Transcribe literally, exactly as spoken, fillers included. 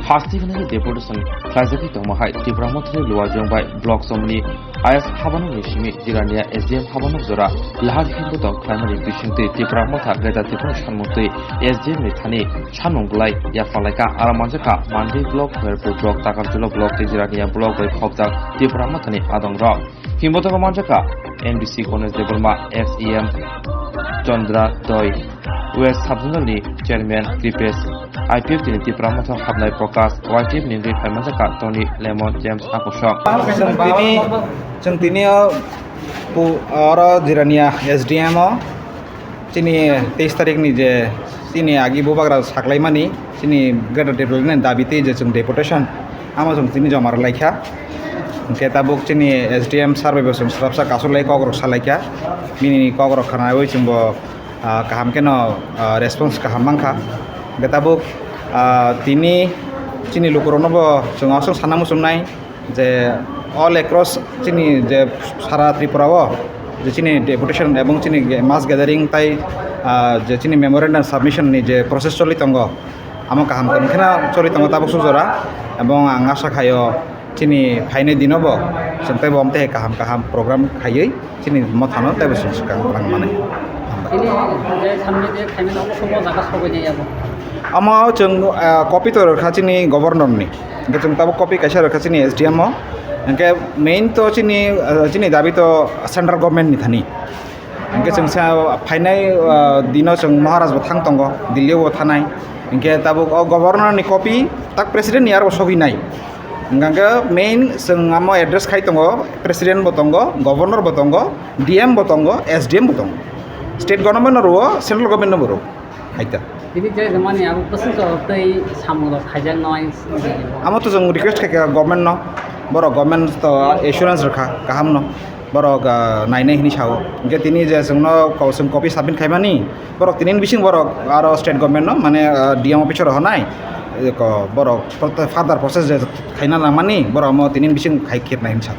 Haste hwnwi deputation khlaijagwi tongma hai Tipra Mothani Luajong bai Block Somni I S Habanokni simi Jirania S D M Habanok jora lahar himbo tong khlaimani bisingtwi Tipra Motha Greater Tipraland sanmungtwi S D M ni thani sanmung bwlai yapharlaikha. Aro manjakha Mandi Block, Kherpur Block, Takarjula Block tei Jirania Block bai khopjak Tipra Mothani adongrok. Himbo tongo manjakha M D C Ganesh Debbarma, S E M Chandra Doi, West Sub-Zonal ni Chairman Kripesh, I P F T ni Tipra Motha habnai Prakash, Y T F ni wngwi phai manjakha Tony Lemon, James Akosha. Chwng tini, chwng tini o pu-, oro Jirania S D M o chini teis tarik ni je chini agi bubagra saklaimani chini Greater Tipraland ni dabi twi je chwng deputation, amo chwng tini joma rwlaikha. Hwnkhe tabuk chini S D M sir bai bo chwng swrapsa kasulai kokrok salaikha. Bini kokrok khnaui chwngbo, ah, kaham kheno, ah, response kaham mankha. Hwnkhe tabuk, ah, tini chini lukurokno bo chwng aswk sana muchungnai je all across chini je sara Tripura o je chini deputation ebong chini ge-, mass gathering tai, ah, je chini memorandum submission ni je process choli tongo, amo kaham tongwi kheno choli tongo tabuk sujora, ebong ang asa khaio chini phainai dino bo chwng teibo omtwi hai kaham kaham program khaiwi chini mothano teibo chwng swkang rang manai. Tini je samni je khaimani omo somo jaga sogwi nai abo. Omo chwng, ah, copy to rwkha chini governor ni, hwnkhe chwng tabuk copy kaisa rwkha chini S D M o, hwnkhe main to chini, ah, chini dabi to central government ni thani. Hwnkhe chwng sa phainai, ah, dino chwng Maharaj bo thang tongo, Delhi o bo thanai. Hwnkhe tabuk o governor ni copy tak president ni aro sogwi nai. Hwnkhe main chwng amo address khai tongo, president bo tongo, governor bo tongo, D M bo tongo, S D M bo tongo. State government no rwo, central government no bo rwo. Hai ta. Tini je mani abo bwswk jora tei samung rok khaijak noi. Amo to chwng request khaikha government no, borok government to assurance rwkha kaham no. Borok, ah, nainai hinwi sao. Hwnkhe tini je chwngno ko-, chwng copy submit khaimani, borok tini bising borok aro state government no, mane, ah, D M officer rok honai, eh, ko-, borok pro-, further process je khaina nangmani, borok omo tini bising khai khirnai hinwi sa.